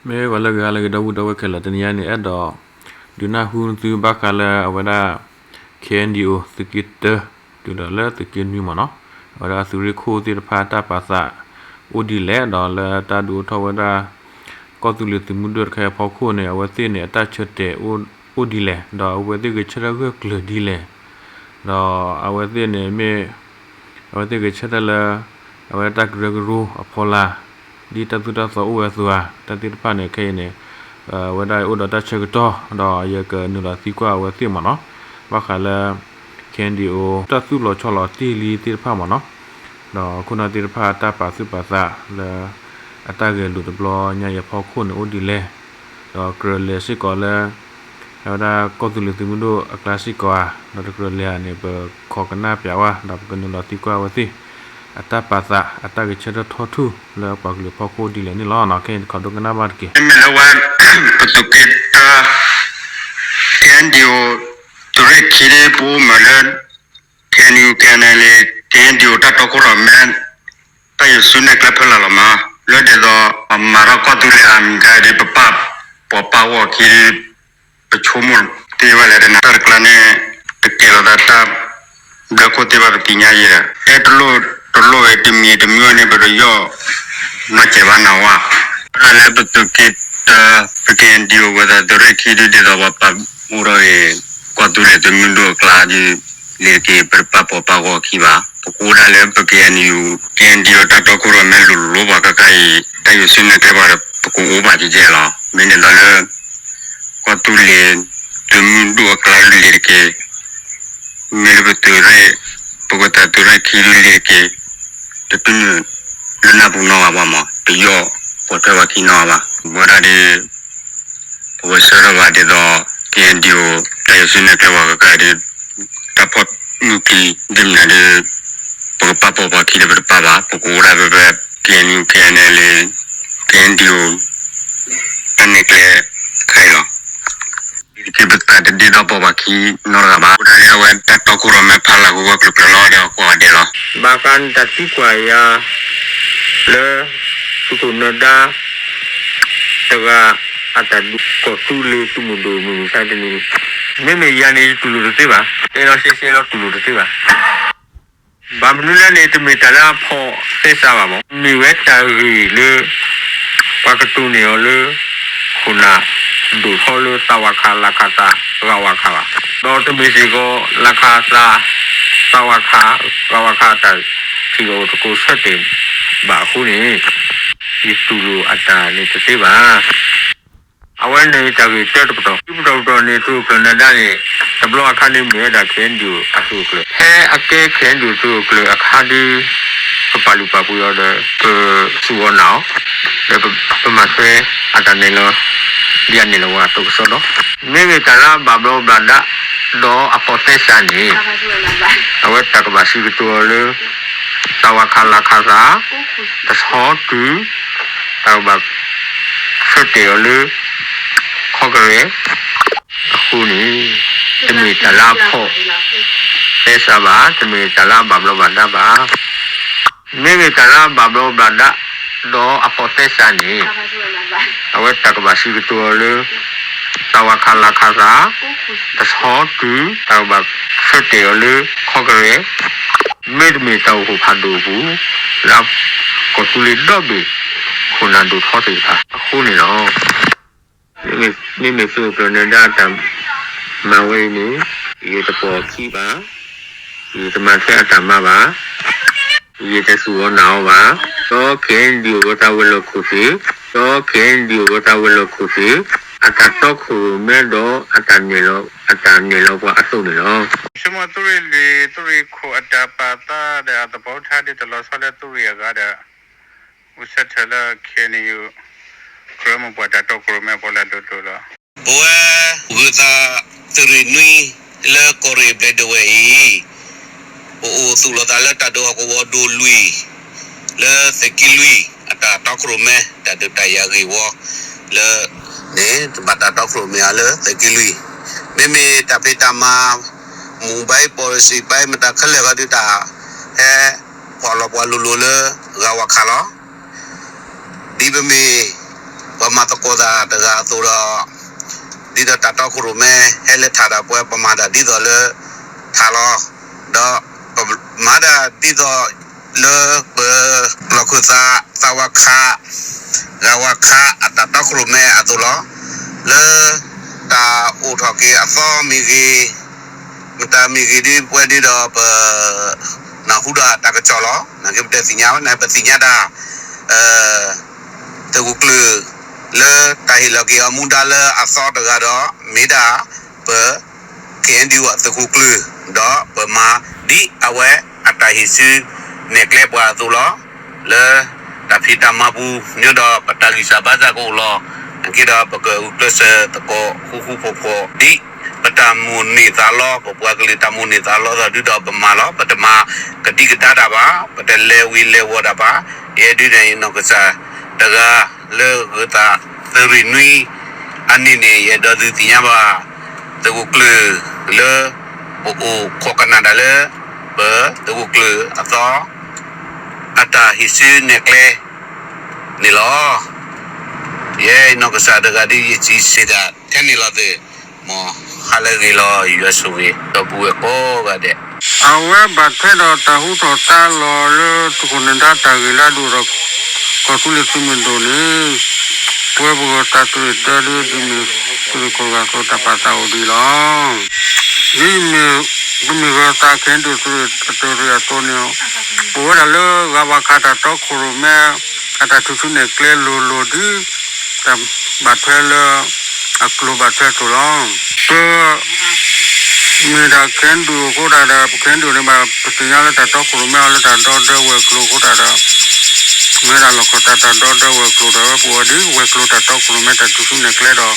မ့ၢ်ဂီၤလၢအဂ့ၤ ဟါလၢအဂ့ၤ ဒီပုၢ်ဒီဝဲၢ်ခဲလၢာ် တနံၤအံၤန့ၣ် အဲၣ်ဒိးဒုးနၢ်ဟူသုဘၣ်ဃးလၢအဝဲဒၣ် K N D O သုးက့တၢ တုၤဒီးလၢသုးက့နွံမ့ၢ်နီၤ, အဝဲဒၣ်အသုးရ့ၣ်ခိၣ်သ့ၣ်တဖၣ်တၢ်ပာ်သးအိၣ်ဒ်လဲၣ်, ဒီးလၢတၢ်ဒုးအိၣ်ထီၣ်ဝဲဒၣ် ကီၢ်သူလ့ၤသုးမုၢ်ဒိၣ်တခါအံၤအဖီခိၣ်န့ၣ် အဝဲသ့ၣ်န့ၣ် အတၢ်ဆၢတဲာ်အိၣ်ဒ်လဲၣ်, ဒီးအဝဲသ့ၣ်ဂဲၤဆၢထၢၣ်ဂၢၢ်ကျၢၤဒ်လဲၣ်, ဒီးအဝဲသ့ၣ်န့ၣ်မ့ၢ် အဝဲသ့ၣ်ဂဲၤဆၢထၢၣ်လၢ အဝဲတၢ်ကရၢကရိအဖီလာ် ဒ်တၢ်သိၣ်တၢ်သီအိၣ်ဝဲအသိးဧါ တၢ်သ့ၣ်တဖၣ်န့ၣ် ခဲအံၤန့ၣ် အဝဲဒၣ်အိၣ်ဒီးတၢ်ဆၢကတီၢ် ဒီးယကနုာ်လီၤသံကွၢ်အဝဲသ့ၣ်မ့ၢ်နီၤ, ဘၣ်ဃးလၢ K N D O တၢ်သူၣ်လီၤဆီလီၤတ့ၢ်လံသ့ၣ်တဖၣ်မ့ၢ်နီၤ, ဒီးခိၣ်နၢ်သ့ၣ်တဖၣ်တၢ်ပာ်သူၣ်ပာ်သးလၢ အတၢ်ဂဲၤလိာ်တဘျီညါအံၤအဖီခိၣ်န့ၣ်အိၣ်ဒ်လဲၣ်, ဒီးကြၢးလဲၤစ့ၢ်ကီးလၢ အဝဲဒၣ်ကီၢ်သူလ့ၤသုးမုၢ်ဒိၣ်အကျါစ့ၢ်ကီးဧါ, ဒီးတကြၢးလဲၤဧါန့ၣ် ပခိးကနၣ်ပၠးဝဲ ဒီးပကနုာ်လီၤသံကွၢ်အဝဲသ့ၣ် အတၢ်ပာ်သး အတၢ်ဂဲၤဆၢထၢၣ်ထီထူၣ်လၢပှၤကလုာ်အဖီခိၣ်ဒ်လဲၣ်န့ၣ်လီၤ. ခဲအံၤတခီဒိကနၣ်ဘၣ်တက့ၢ်. မ့ၢ်လၢဝဲ ပသုးက့တၢ K N D O သုးရ့ၣ်ခံဒ်ပအိၣ်မးလၢ K N U K N L A K N D O တၢ်တီခိၣ်ရိၣ်မဲ တၢ်ယိးစုနဲၣ်ကျဲဖီလာ်လီၤမး, လၢဒ်သိး ပမၤထီၣ်ကီၢ်သူလ့ၤအမံၤဒ် ပပာ်ဖှိၣ်ပာ်ဂီၢ်ခံ ပဆိကမိၣ်တ့ၢ်ဝဲလဲၣ် တၢ်တကျါန့ၣ် တကဲလီၤသးတၢ်ဘျၢခိၣ်သ့ၣ်ဘၣ် ပသ့ၣ်ညါယဲဒီး တဲတလိၣ်တလိၣ်ဝဲ တမံၤတမံၤန့ၣ် ပတယီၣ်မၤစၢၤဘၣ်နၤဝဲ, လၢပသုးက့တၢ ပ K N D O ဝဲသးသုးရ့ၣ်ခံဒ် ဒ်သိးပပာ်ဖှိၣ်ထီၣ်အံၤ ကီၢ်သူလ့ၤသုးမုၢ်ဒိၣ်အကျါဒ် လ့ၤတက့ၤ ပတပာ်ဖှိၣ်ပာ်ဂီၢ်ခံဘၣ်. ပကအိၣ်ဒၣ်လၢပ K N U K N D O တၢ်တီခိၣ်ရိၣ်မဲလိၤလိၤ ပှၤကကါအံၤ တၢ်ယိးစုနဲၣ်ကျဲပှၤဒီး ပကအိၣ်ဘၣ်ကယဲၢ်လီၤ. မ့ၢ်ဒ်သိးလၢ ကီၢ်သူလ့ၤ သုးမုၢ်ဒိၣ်အကျါလ့ၤတက့ၤ, မ့ၢ်လၢပသုးရ့ၣ် ပကသးသုးရ့ၣ်ခံဒ်လ့ၤတက့ၤ, တတုၤနုာ်လၢနၢ်ပူၤနီတဂၤဘၣ်မး, တယီၣ်ပိာ်ထွဲပှၤခံနီတဂၤဘၣ်. ဝဲဒၣ်ဒီး ပဝဲဆှၢထီၣ်ဘၣ်ဒ်သိး K N D O တၢ်ယိးစုနဲၣ်ကျဲပှၤကကါဒီး တၢ်ဖီၣ်မုၢ်ချံ ဒ်မနုၤဒီး ပကပာ်ဖှိၣ်ပှၤခံဒီးပတပာ်ဘၣ်, ပကအိၣ်ဒၣ်ဖဲဖဲ K N U K N L A K N D O တၢ်နဲၣ်ကျဲခဲအံၤလီၤ. ဒ်ပသးတဒ်သိးပိာ်ပှၤခံနီတဂၤဘၣ်, အိၣ်ဒၣ်လၢအဝဲတၢ်တီခိၣ်ရိၣ်မဲဖီလာ်ဂီၢ်ဂီၢ်ကျၢၤကျၢၤလီၤဒီးအကွၢ်ဒဲးလီၤ. ဘၣ်ဃးနတၢ်သံကွၢ်ယၤ လၢ သုးခိၣ်နၢၤဒါ တဂၤ အတၢ်ဒုးကီၢ်သူလ့ၤသုးမုၢ်ဒိၣ်မုၢ်မဆါတနံၤ, မ့မ့ၢ်ယၤန့ၣ် ယတူၢ်လိာ်တသ့ဘၣ်, တဲလီၤရှဲရှဲလီၤတူၢ်လိာ်တသ့ဘၣ်. ဘၣ်မနုၤလဲၣ်န့ၣ် တမ့ၢ်တၢ်လၢအဖီၣ်သဲစးဘၣ်မး, မ့ၢ်ဝဲတၢ်ဂ့ၢ်လၢ ပှၤကတိၤန့ၢ်အီၤလၢ ခိၣ်နၢ်ဒိၣ်ထီလၢသးဝးခးလးခးသး ရးဝးခးဘၣ်. ဒီးတမ့ၢ်စ့ၢ်ကီး လးခးသး သးဝးခး ရးဝးခးတၢ်ထံၣ်လိာ်သကိးဆၢတဲာ်ဘၣ်အဃိန့ၣ် ယတူၢ်လိာ်အတၢ်န့ၣ်တသ့ဘၣ်. အဝဲန့ၣ်တၢ်ဂ့ၢ်တၢတပတီၢ်, တပတီၢ်ပတီၢ်န့ၣ် သုးခိၣ်နၢၤဒါန့ၣ် တဘျီအခါန့ၣ်မ့ၢ်ဝဲဒၣ် K N D O အသုးခိၣ်ကျၢၢ်, ဖဲအကဲ K N D O သုးခိၣ်ကျၢၢ်အခါဒီး ပပာ်လုၢ်ပာ်ပှ့ၤအီၤဒီး ပသူၣ်အီၤနာ်အီၤ, ဒီးပမၤထွဲအတၢ်နဲၣ်လီၤ ဒ်အနဲၣ်လီၤဝဲအသိးကစီဒီ, မ့မ့ၢ်တၢ်လၢအဘၣ်ဘျီးဘၣ်ဒါ ဒီးအဖီၣ်သဲစးန့ၣ် အဝဲတၢ်ကဘၣ်စံးကတိၤအီၤလၢ သးဝးခးလးခးသး တဆီတုၤ တၢ်ကဘၣ်ဆၢတဲာ်အီၤလၢ ခီကရဲၣ် အဃိန့ၣ် တမ့ၢ်တၢ်လၢအဖီၣ်သဲစးဘၣ်, တမ့ၢ်တၢ်လၢအဘၣ်ဘျီးဘၣ်ဒါဘၣ်. မ့မ့ၢ်တၢ်လၢအဘၣ်ဘျီးဘၣ်ဒါ ဒီးအဖီၣ်သဲစးန့ၣ် အဝဲတၢ်ကဘၣ်စံးကတိၤအီၤလၢ သးဝးခးလးခးသး တဆီတုၤ တၢ်ကဘၣ်ဆၢတဲာ်အီၤလၢ ခီကရဲၣ် မ့တမ့ၢ်တၢ်အိၣ်ဖှိၣ်ဖးဒိၣ်အပူၤ လၢကီၢ်သူလ့ၤဒီဘ့ၣ် ခိၣ်နၢ်ဒိၣ်ထီသ့ၣ်တဖၣ်အဃိန့ၣ်လီၤ. မ့မ့ၢ်သုးခိၣ်နၢၤဒါတၢ်မၤဝဲအံၤန့ၣ် ယတပိာ်အခံဘၣ်, ယတမၤထွဲအတၢ်မၤဘၣ်, ယတသူၣ်အီၤနာ်အီၤဘၣ်, ဒီး K N D O ဝဲသးဝဲၤလီၢ်ခိၣ်သ့ၣ်, ဒီး K N D O ဝဲသးဝဲၤလီၢ်ခိၣ်သ့ၣ် အတၢ်တီခိၣ်ရိၣ်မဲဒီး အတၢ်နဲၣ်လီၤပှၤအသိးန့ၣ်လီၤ. ဆိကမိၣ်သုးရ့ၣ်လွံၢ် သုးရ့ၣ်ခိၣ်အတၢ်ပာ်သးဒီးအသဘီထါဒ်တလီၤဆီလၢသုးရ့ၣ်အဂၤဒီး အိၣ်ဆၢထၢၣ်လၢ K N U ကြၢးမိၢ်ပှၢ်တၢ်တီခိၣ်ရိၣ်မဲပှၤလၢအဒိၣ်ဒိၣ်လီၤ. ပဝဲဂုၤသးသုးရ့ၣ်နွံ လၢကီၢ်ရ့ၣ်ဘျဲၣ်ဒဝဲၢ်အံၤ ပအိၣ်သူၣ်လီၤသးလၢတၢ်ဒုးဟီၣ်ကဝီၤဒိၣ်လွံၢ် လၢသုးက့လွံၢ် အတၢ်တီခိၣ်ရိၣ်မဲ တၢ်ဒုးတၢ်ယၤဂ့ၢ်ဝီ လၢ န့ၣ် တဘၣ်တၢ်တီခိၣ်ရိၣ်မဲအီၤလၢသုးက့လွံၢ်, မ့မ့ၢ်တၢ်ဖံးတၢ်မၤ မူဘၣ် policy ဘၣ် မတၤခဲလၢာ်ဃီဒုးတၢ် ဟဲဖီၣ်လီၤပှၤလိၤလိၤလၢ ရးဝးခးလီၤ. ဒ်ပမ့ၢ် ပမၤသကိးသးတဂၤအသိးဒီး ဒ်သိးတၢ်တီခိၣ်ရိၣ်မဲဟဲလၢထးဒီးပဝဲ ပမၤတၢ်ဒ်သိးလၢထးလီၤ. ဒီးပမၤတၢ်ဒ်သိးလၢပ လီၢ်ခၢၣ်သး သးဝါခး ဂၤဝါခး အတၢ်တီခိၣ်ရိၣ်မဲအသိးလီၤ. လၢတၢ်အိၣ်ထီၣ်က့ၤအသီမ့ၢ်ဂ့ၤ, မတၤမ့ၢ်ဂ့ၤဒ်ပဝဲဒ်ဒီးပ နၢ်ဟူဒီးတၢ်ကစီၣ်လီၤ. နာ်က့ပတသ့ၣ်ညါဝဲန့ၣ် ပသ့ၣ်ညါတၢ် သုးခိၣ်ကျၢၢ် လၢတၢ်ဟ့ၣ်လီၤက့ၤအီၤမူဒါလၢအသီတဂၤဒီး မ့ၢ်ဒၣ်ပ ခ့ၣ်အဲၣ်ယူၣ် အသုးခိၣ်ကျၢၢ်, ဒီးပမၤဒ်အဝဲအတၢ်ဟံးစုနဲၣ်ကျဲပှၤအသိးလီၤ. လၢတၢ်ဖံးတၢ်မၤပူၤ မ့ၢ်ဒီးပတၢ်ဂံၢ်စၢ်ဘါစၢ်ကအိၣ်လီၤ. နာ်က့ဒီးပကဂုာ်ကျဲးစၢးသကိးဃူဃူဖိးဖိး ဒ်ပတၢ်မိၣ်န့ၢ်သးလီ ပပှၤကလုာ်တၢ်မိၣ်န့ၢ်သးလီသးဒုဒီးပမၤလီၤ. ပတမၤကဒံကဒါတၢ်ဘၣ်, ပတလဲၤဝံၤလဲၤဝီၤတၢ်ဘၣ်. ယဲဒုန့ၣ် ယနီၢ်ကစၢ်တဂၤလၢဂၢၤသးသုးရ့ၣ်နွံအနံၣ်န့ၣ် ယအဲၣ်ဒိးဒုးသ့ၣ်ညါဘၣ် သုးခိၣ်ကျၢၢ်လၢ ပအိၣ်ခိးကနၣ်တၢ်လၢ ပသုးခိၣ်ကျၢၢ်အသီ အတၢ်ဟံးစုနဲၣ်ကျဲန့ၣ်လီၤ. ယဲနီၢ်ကစၢ်တဂၤဒ်ယစံးစ့ၢ်တၢ်ထဲန့ၣ်လီၤသ့ၣ်, မ်ဟါလၢအဂ့ၤလီၤ ယွၤဆိၣ်ဂ့ၤ ဒီပုၢ်ဝဲၢ်ကိးဂၤဒဲး. အဝဲဘၣ်ထွဲဒီးတၢ်ဟူထီၣ်သါလီၤလၢသုးခိၣ်နဒါတၢ်ဂ့ၢ်လၢအဒိၣ်ဒီး ကီၢ်သူလ့ၤသုးမုၢ်ဒိၣ်န့ၣ် ပဝဲပဂီၢ်တၢ်တရံးတၢ်ဒုးဒ်မ့ၢ်သုးရ့ၣ်ခိၣ်ဂၤအသိးတၢ်ပာ်သးအိၣ်ဒ်အံၤလီၤ. ဒ်မ့ၢ် ပမ့ၢ်ဂၢၤသးခဲအံၤဒုးသုးရ့ၣ်အတရံးအသိးန့ၣ် ပဝဲဒၣ်လၢဂၤဝၤခးတၢ်တီခိၣ်ရိၣ်မဲ အတၢ်ထူၣ်စုနဲၣ်ကျဲလိၤလိၤဒ် တၢ်ဘၣ်ထွဲလၢ အကျိၤဘၣ်ထွဲအသိးလီၤ. ပ မ့ၢ်ဒၣ်ခဲအံၤဒုးအဃိသတးဒီး ပခဲအံၤဒုးန့ၣ်ဘၣ် ပသ့ၣ်ညါလၢတၢ်တီခိၣ်ရိၣ်မဲအီၤလၢတၢ်ဒီဒၢဝဲၤကျိၤအဃိသတးဒီး မ့ၢ်ဒၣ်လီၢ်ခီၣ်တၢ်တၢ်ဒီဒၢဝဲၤကျိၤဒီး ပဝဲဒ်ဝဲၤကျိၤတၢ်တီခိၣ်ရိၣ်မဲတၢ်ထူၣ်စုနဲၣ်ကျဲဒီး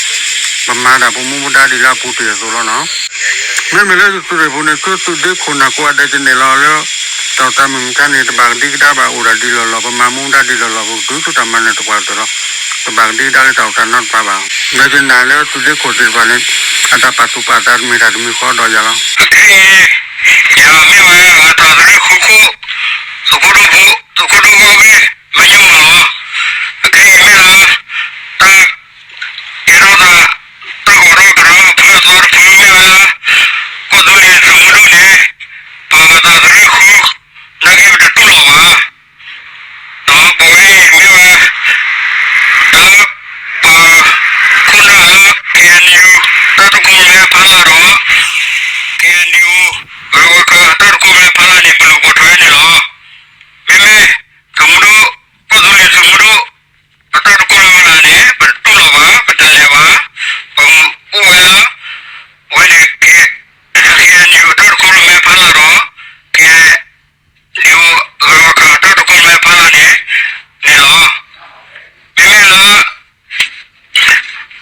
ပမၤဒၣ်ပမူပဒါဒ်လၢအပူၤတ့ၢ်အသိးလီၤနီၤ. မ့မ့ၢ်လၢသုးရ့ၣ်ပူၤန့ၣ် သုးဒ့ခိၣ်နၢ်ကိးဂၤဒဲးကနဲၣ်လီၤလၢ တၢ်အိၣ်တၢ်မုာ်မုာ်ခါန့ၣ် တဘၣ်ကဒံကဒါဘၣ် အိၣ်ဒၣ်ဒ်လီၢ်လီၢ် ပမၤမူဒါဒ်လီၢ်လီၢ် ပကတုၤဆူတၢ်မၤနၢၤတပှၤအသိးလီၤ. တဘၣ်ကဒံကဒါလၢတၢ်အိၣ်တၢ်နီတဖၣ်ဘၣ်. ဒီးယနာ်လၢသုးဒ့ခိၣ်သ့ၣ်တဖၣ်န့ၣ် အတၢ်ပာ်သူၣ်ပာ်သးတမ့ၢ်တၢ်တမံၤဃီဒီးယၤလီၤ. အခဲအံၤ ယမ့ၢ်ဝဲအတၢ်သရံးခိခိၣ် သုးခိၣ်ဒိၣ်ဖိ သုးခိၣ်ဒိၣ်ဂီၢ်ဂ့ၢ် မ့ၢ်ယမီၢ်လီၤ. အခဲအံၤမ့ၢ်လၢ တၢ် ကဲထီၣ်သး တၢ်အိးထီၣ်ကရၢအဖုအသီတဖုမ့ၢ်ဝဲလၢ ကီၢ်သူလ့ၤသုးမုၢ်ဒိၣ်န့ၣ် ပာ်ပသးသရံးဃု နာ်က့ပတတူၢ်လိာ်ဘၣ်. ဒီးပဝဲအံၤမ့ၢ်ဝဲ တၢ် ပခိၣ်နၢ်လၢ ခ့ၣ်အဲၣ်ယူၣ် တၢ်တခိၣ်ရိၣ်မဲဖးလၢ်ဒီး ခ့ၣ်အဲၣ်ယူၣ် ဂၤဝၤခး တၢ်တခိၣ်ရိၣ်မဲဖးလၢ်န့ၣ် ပလူၤပိာ်ထွဲန့ၣ်လီၤ. မ့မ့ၢ် သုးမုၢ်ဒိၣ် ကီၢ်သူလ့ၤသုးမုၢ်ဒိၣ် အတၢ်တခိၣ်ရိၣ်မဲဖးလၢ်န့ၣ် ပတတူၢ်လိာ်ဘၣ် ပတလဲၤဘၣ်. ပအိၣ်ဝဲလၢ အဝဲန့ၣ် ခ့ၣ်အဲၣ်ယူၣ် အတၢ်တခိၣ်ရိၣ်မဲဖးလၢ်ဒီး ခ့ၣ်အဲၣ်ယူၣ် ဂၤဝၤခး အတၢ်တခိၣ်ရိၣ်မဲဖးလၢ်န့ၣ် န့ၣ်လီၤ. မ့မ့ၢ်လၢ အ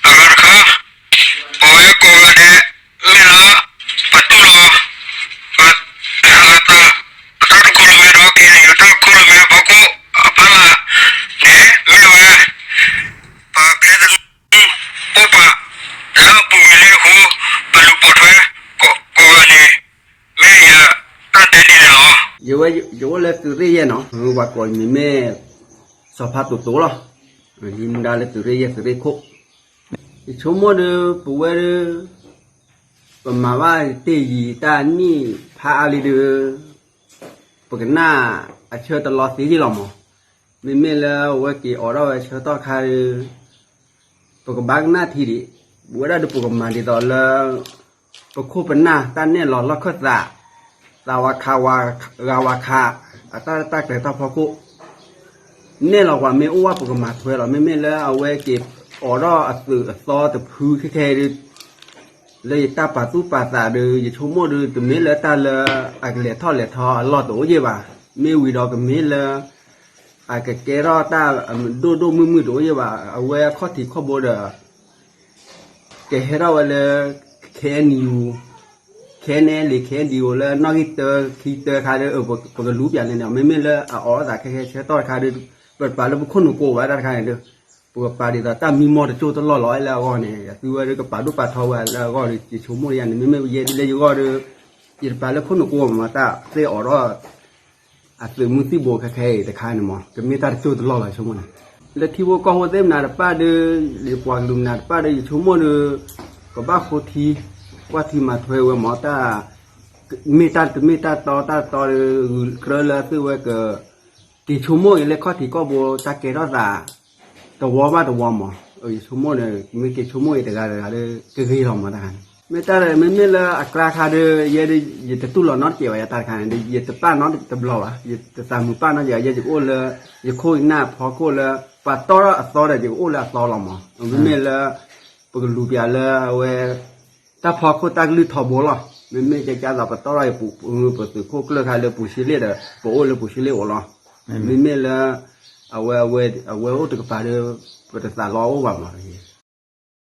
ဂၤတခါ ပဝဲကိးဂၤဒဲး မ့ၢ်လၢ ပတူၢ်လိာ် ပ အတၢ်တခိၣ်ရိၣ်မဲဒီး ခ့ၣ်အဲၣ်ယူၣ် တၢ်တခိၣ်ရိၣ်မဲအဖီခိၣ်အဖးလၢ်န့ၣ် မ့ၢ်ဝဲ ပကျဲသနူ အိၣ်ပာ် လၢအပူၤကွံာ်လံအဃိ ပလူၤပိာ်ထွဲ ကိးဂၤန့ၣ် မ့ၢ်ယတၢ်တဲဒ်န့ၣ်လီၤ. ယအိၣ်လၢသုးရ့ၣ်ယဲၢ်နီၤ, ပှၤကိးယမံၤမ့ၢ် စီၤဖါတိၤတိၤလီၤ. ယမူဒါလၢသုးရ့ၣ်ယဲၢ်သုးရ့ၣ်ခိၣ်, ယဆိကမိၣ်ဒီး ပဝဲဒီး ပမၤဘၣ်တ့ၢ်ယံာ်တၢ်နံၣ်ဖးအါလံဒီး ပကနၣ်အဆၢတလီၤသ့ယ့ၢ်လီၤမး. မ့မ့ၢ်လၢအဝဲက့ၤအိးထီၣ်ဝဲဆၢကတီၢ်ခါဒီး ပကဘၣ်ကနၣ်ထံဒံး, ပဝဲဒၣ်ဒီးပကမၤဒ်သိးလၢ ပခိၣ်ပနၢ်တၢ်နဲၣ်လီၤလီၢ်ခၢၣ်သး, သးဝါခးဝါ, ဂၤဝါခး, အတၢ်တၢ်ကျဲၤတၢ်ဖီခိၣ် နဲၣ်လီၤပှၤမ့ၢ်အိၣ်ဝဲပကမၤထွဲလီၤ. မ့မ့ၢ်လၢအဝဲက့ၤအိးထီၣ်အသုးအသီတဖုခဲခဲဒီး လၢယတၢ်ပာ်သူၣ်ပာ်သးဒီး ယဆိကမိၣ်ဒီး တမ့ၢ်လၢတၢ်လၢအကလဲၤထီၣ်လဲၤထီအလီၢ်တအိၣ်ယဲၢ်ဘၣ်. မ့ၢ်ဝံၤဒီးကမ့ၢ်လၢ အကကဲထီၣ်တၢ်ဒိၣ်ဒိၣ်မုၢ်မုၢ်တအိၣ်ယဲၢ်ဘၣ်. အဝဲခီၣ်ထံးခီၣ်ဘိဒီး ကဟဲထီၣ်ဝဲလၢ ခဲအံၤ ခဲအံၤလံ ခဲအံၤလံအိၣ်လၢနီၣ်ဂံၢ်တၢ ခံတၢခါဒီး ပကလူၤပၠးန့ၣ်န့ၣ် မ့မ့ၢ်လၢအအိးထီၣ်သးခဲခဲဆၢကတီၢ်တခါဒီး ပပာ်လၢပခိၣ်နူာ်ကိးဘၣ်တၢ်တခါန့ၣ်ဒီး ပကပာ်ဒ်သိးတၢ်မံမီၢ်တကၠိၢ်တလီၢ်လီၤလၢအဂီၢ်န့ၣ် ယသုဝဲဒီးကပာ်ဒိၣ်ပာ်ထီဝဲလၢအဂီၢ်ဒီး ယဆိကမိၣ်ယၤန့ၣ် မ့မ့ၢ်ယဲဒ်လၢယဂီၢ်ဒီး ယတပာ်လၢခိၣ်နူာ်ကိးမး တၢ်သ့အိးထီၣ် အသုးမုၢ်သံၣ်ဘိခဲခဲအံၤတခါန့ၣ်မး ကမ့ၢ်တၢ်တကၠိၢ်တလီၢ်လီၤ ယဆိကမိၣ်န့ၣ်. လၢထံဖိကီၢ်ဖိသ့ၣ်မနုၤတဖၣ်ဒီး ယပှၤကလုာ်မနုၤတဖၣ်ဒီး ယဆိကမိၣ်ဒီး ကဘၣ်ဃိထံ ကွၢ်ထံမၤထွဲဝဲမး တၢ် မ့ၢ်တၢ်တမ့ၢ်တၢ်တီတၢ်တီဒီး ဂုာ်ကြၢးလၢသုဝဲက က့ၤဆိကမိၣ်အံၤလၢခီၣ်ထံးကီၢ်ပူၤ တၢ်ကဲထီၣ်သး တဝီဘၣ်တဝီမး. ယဆိကမိၣ်န့ၣ် မ့ၢ်က့ၤဆိကမိၣ်အံၤတဂၤတဂၤဒီး ကဂ့ၤလီၤမးတခါန့ၣ်. မ့ၢ်တၢ်ဒီး မ့မ့ၢ်လၢအကြၢးခါဒီး ယဲဒၣ် ယတတူၢ်လိာ်နီတစဲးဘၣ် ယတၢ်တခါန့ၣ်ဒီး ယတပာ်နီတဘျီဘၣ် ယတသးမုာ်ပာ်နီတစဲးဘၣ် ယဲယအိၣ်လၢ ယခိၣ်ယနၢ်ဖီခိၣ်လၢ ပှၤတီၢ်ထီၣ်အသီဒီး ယကအိၣ်လၢအသီလီၤမး. မ့မ့ၢ်လၢ ပကလူၤပျးလၢအဝဲ တၢ်ဖီခိၣ်တၢ်ကလုၢ်ထီဘိလီၤ. မ့မ့ၢ်ကကသိး ပတီၢ်ထီၣ်ယပူၤ ပသုးခိၣ်ကျၢၢ်ခါလၢပူၤဆံလ့ၣ်ဒီး ပအိၣ်လၢပူၤဆံလ့ၣ်အိၣ်လီၤ. မ့မ့ၢ်လၢ အဝဲ အဝဲအိၣ်တကပၤဒီး ပတသးလီအိၣ်ဘၣ်မး.